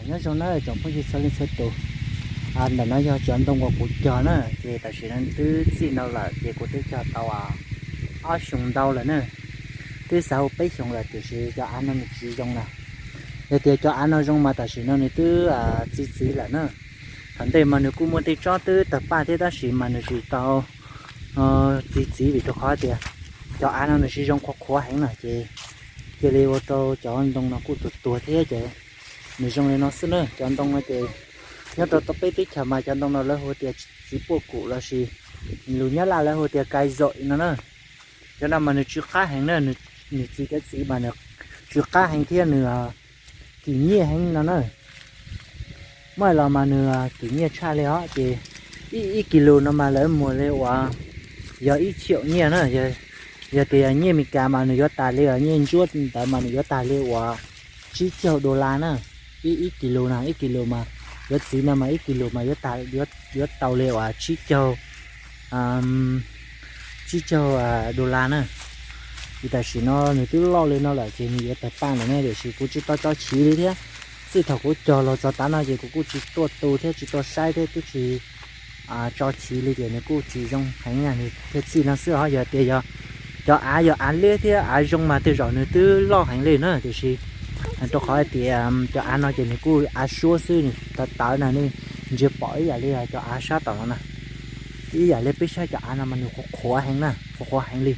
Nyob zoo na tsoom phooj ywg txhua leej txhua tus. Ntawm no yog cov ntoo uas kuv cog na, ces tam sim no twb txij ntau lawm ces kuv twb cog tau ob xyoos ntau lawm na. Twb xav hu peb xyoos lawm tiam sis cov av no nws tsis zoo na. Yog tias cov av no zoo mas tam sim no nws twb txi txiv lawm na. Thaum ntej mas nws kuj muaj tej tsob twb tawg paj thiab tab sis mas nws tsis tau txi txiv vim rau qhov tias cov av no nws tsis zoo qhuav qhuav heev na ces cia li ua rau cov ntoo no kuj tuag tuag thiab ces nws zoo li no xwb na. Cov ntoo no ces nyob rau tau peb teb chaws mas cov ntoo no lawv hu tias txiv puaj kum lossis lus Nyab Laj lawv hu tias kai zom no na. Cov no mas nws tsw qab heev na, nws txi cov txiv mas nws tsw qab heev thiab nws kim nyiaj heev no na. Muaj los mas nws kim nyiaj tshaj li os ces ib ib kis lus no mas lawv muag li uas yog ib txhiab nyiaj na. Yog tias nyiaj Meskas mas nws yuav tas li os, nyiaj ntsuab ntawd mas nws yuav tas li uas tsib caug dollar na. Ib ib kis lus na, ib kis lus mas yuav txiv no mas ib kis lus mas yuav tau li uas tsib caug tsib caug dollar na. Ces tam sim no nws twb loj li no lawm ces nws yuav tawg paj lawm ne, tiam sis kuv tsis tau tso chiv li thiab. Txij thaum kuv cog los txog tav no ces kuv kuj tsis tuaj tu thiab tsis tuaj saib thiab twb tsis tso chiv li tias nws kuj tsis zoo heev na, nws thiaj txij no xwb os. Yog tias yog cov av yog av liab thiab av zoo mas tej zaum nws twb loj heev li na, tiam sis rau qhov hais tias cov av no ces nws kuj av suab xwb, nws tawv tawv na, nej ntsia pom ib yam li cov av sab tom no na. Ib yam li peb saib cov av no mas nws qhuav qhuav heev na, qhuav qhuav heev li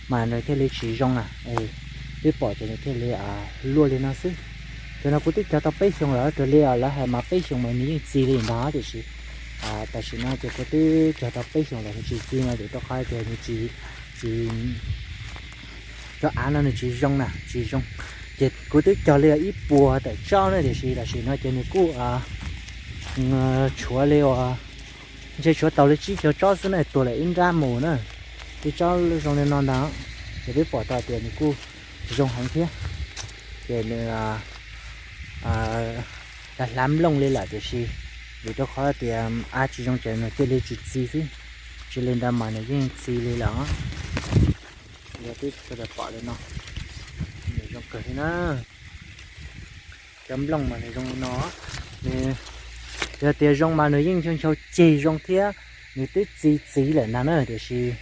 mas nws thiaj li tsis zoo na. Peb pom ces nws thiaj li luaj li no xwb. Cov no kuv twb cog tau peb xyoos lawm, raws li lawv hais mas peb xyoos mas nws yeej txi li ntag tiam sis tam sim no ces kuv twb cog tau peb xyoos lawm nws tsis txi mas vim rau qhov tias nws tsis, cov av no nws tsis zoo na, tsis zoo. Ces kuv twb cog li ib puas tawm tsob na tiam sis tam sim no ces nws kuj tshuav li uas ntshe tshuav tau li tsib caug tsob xwb na, tuag lawm ib nrab mus na. Tej tsob zoo li no ntag ces peb pom tau tias nws kuj zoo heev thiab. Ces nws hlav nplooj li lawm tiam sis vim rau qhov tias av tsis zoo ces nws cia li tsis txi xwb, tsis li ntawd mas nws yeej txi li lawm. Yog peb sawv daws pom li no, nws zoo kawg li na. Cov nplooj mas nws zoo li no, nws, yog tias zoo mas nws yeej ncho nchau ceg zoo thiab, nws twb txi txiv lawm ntag na, tiam sis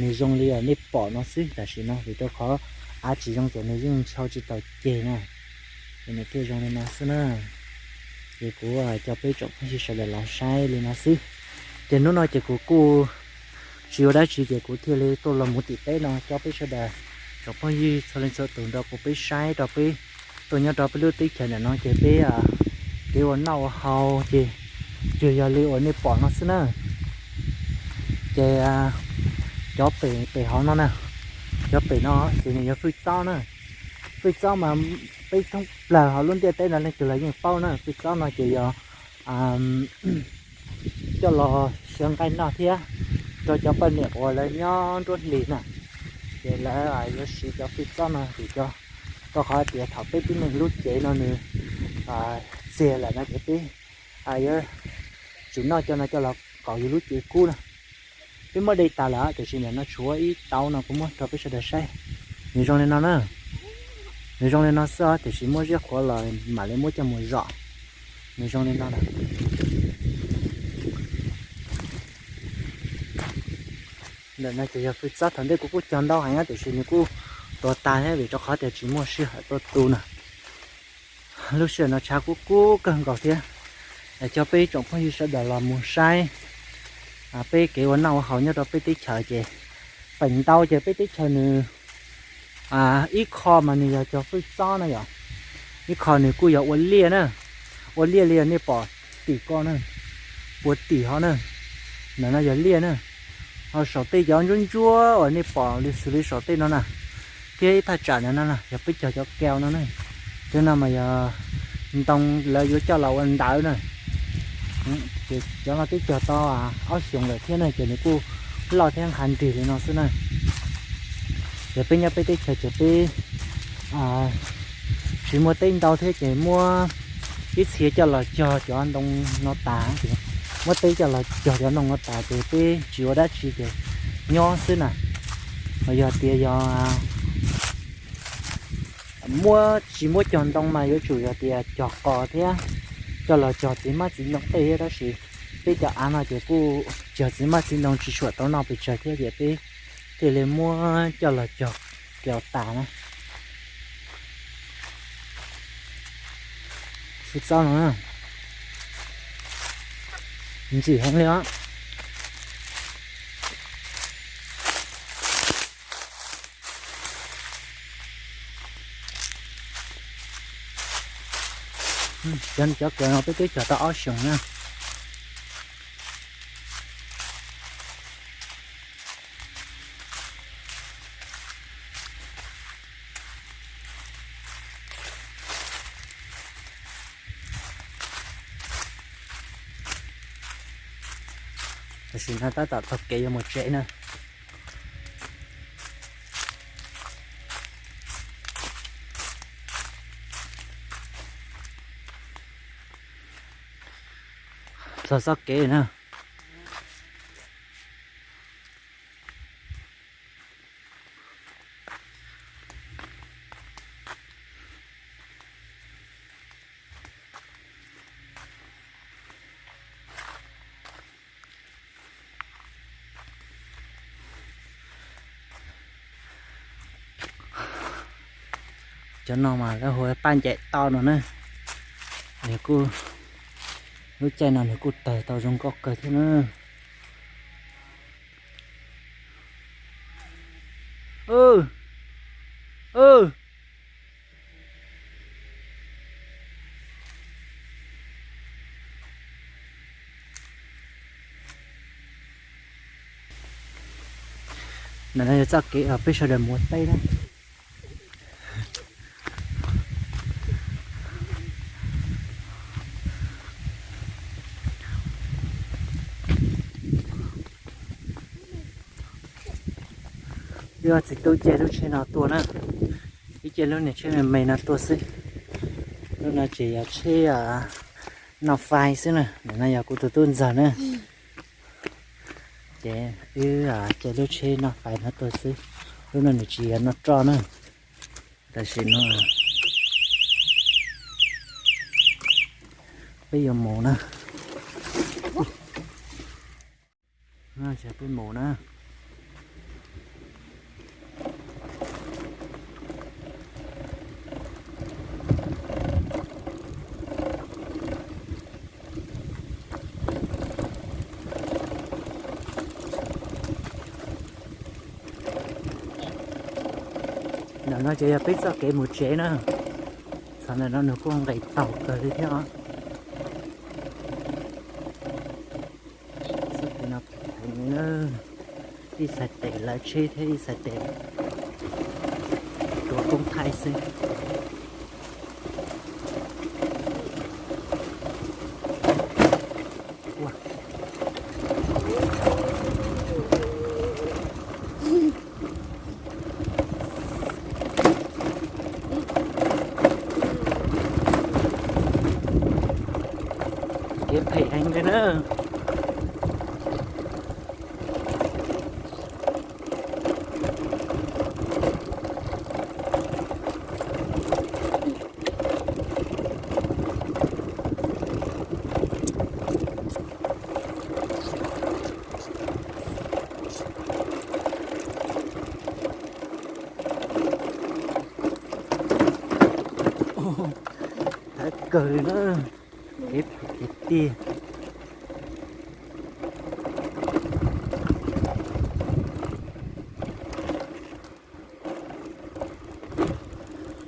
nws zoo li nej pom no xwb tam sim no vim rau qhov av tsis zoo ces nws yeej ncho tsis tau ceg na, ces nws thiaj zoo li no xwb na. Ces kuv coj peb tsoom phooj ywg sawv daws los saib li no xwb. Ces hnub no ces kuv kuj tsis ua dab tsi ces kuv thiaj li tuaj los mus tim teb no coj peb sawv daws tsoom phooj ywg txhua leej txhua tus nrog kuv peb saib rau peb tuaj nyob rau peb lub teb chaws ntawm no ces peb kev ua noj ua haus ces tsuas yog li uas nej pom no xwb na. Ces cov pem pem hauv no na, cov pem no ces nws yog fwj txob na. Fwj txob mas peb thoob plaws hauv lub ntiaj teb no leej twg los yeej paub na, fwj txob no ces yog coj los xyaw nqaij noj thiab rau cov poj niam uas lawv nyob nruab hlis na, ces lawv yuav siv cov fwj txob no vim rau qhov tias thaum peb tib neeg lub cev no nws txiag lawm no ces peb yuav tsum noj cov no coj los kaus yus lub cev kub na. Peb muab de tas lawm tiam sis ntawm no tshuav ib tauv no kuv muab rau peb sawv daws saib. Nws zoo li no na, nws zoo li no xwb tiam sis muab ziab qhuav los mam li muab coj mus zom. Nws zoo li no na. Ntawm no ces yog fwj txob, thaum ntej kuv kuj cog ntau heev tiam sis nws kuj tuag tas thiab vim rau qhov tias tsis muaj sij hawm tuaj tu na. Lub sij hawm no tshav kuj kub kawg nkaus thiab, coj peb tsoom phooj ywg sawv daws los mus saib peb kev ua noj ua haus nyob rau peb teb chaws ces feem ntau ces peb teb chaws nws ib qho mas nws yog cov fwj txob na yom, ib qho nws kuj yog ua liaj na, ua liaj li nej pom tim ko na, puag tim hov na, ntawm no yog liaj na. Ho saum tej cov ntsuab ntsuab uas nej pom li xws li saum tej no na, thiab ib thaj tsam ntawm no na yog peb cog cov kau no na. Cov no mas yog ntoo lawv yuav coj los ua ntawv na. Ces cov no twb cog tau ob xyoos lawm thiab na ces nws kuj loj thiab nqha nrig li no xwb na. Ces peb nyob peb teb chaws ces peb tsis muaj teb ntau thiab ces muab ib txhia coj los cog cov ntoo no tas, muab teb coj los cog cov ntoo no tas ces peb tsis ua dab tsi ces nyob xwb na. Ho yog tias yog Muab tsis muab cog ntoo mas yuav tsum yog tias cog qos thiab coj los cog txiv hmab txiv ntoo tej thiab, tab sis peb cov av no ces kuj cog txiv hmab txiv ntoo tsis tshua tau noj pes tsawg thiab ces peb thiaj li muab coj los cog cov tas na. Fwj txob no ntxim heev li os. Cov, cov kawm no peb twb cog tau ob xyoos na. Tam sim no tab tom taug kev yuav mus tsev na. Txog txoj kev na. Cov no mas lawv hu paj ncaim toj no na. Nws kuj, lub caij no nws kuj tawg tau zoo nkauj kawg thiab na. Ntawm no yog txoj kev uas peb sawv daws mus ua teb na. Wb txiv tub caij lub tsheb no tuaj na, wb caij lub niag tsheb me me no tuaj xwb. Lub no ces yog tsheb noj fais xwb na, ntawm no yog kuv tus tub ntxawg na. Ces wb caij lub tsheb noj fais no tuaj xwb, lub no nws tsis yog noj roj na. Tam sim no peb yuav mus na. Peb mus na. Ntawm no ces yog peb txoj kev mus tsev na. Txog ntawm no nws kuj nqis taug kawg li thiab os. Txoj kev no phem heev li na, ib txhais tes lawv tsheb thiab ib txhais tes tuav koob thaij xwb. Kev phem heev li na. Thawv kawg li na, kev phem tiag tiag.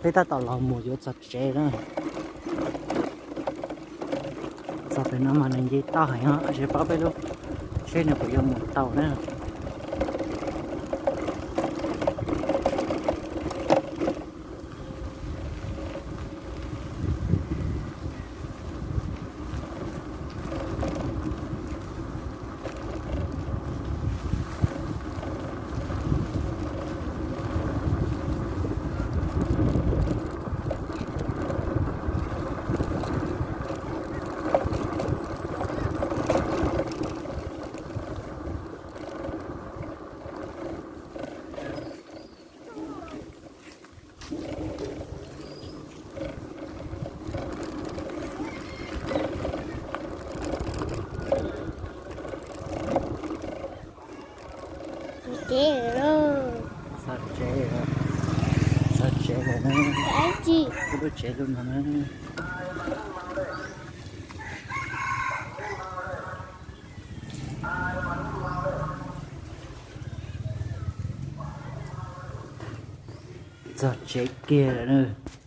Peb tab tom los mus yuav txog tsev na. Txog pem no mas nws nce toj heev os, tsis paub peb lub tsheb nws puas yuav mus tau na. Tsis, kuv lub tsev lub no na. Txog tsev kiag lawm na.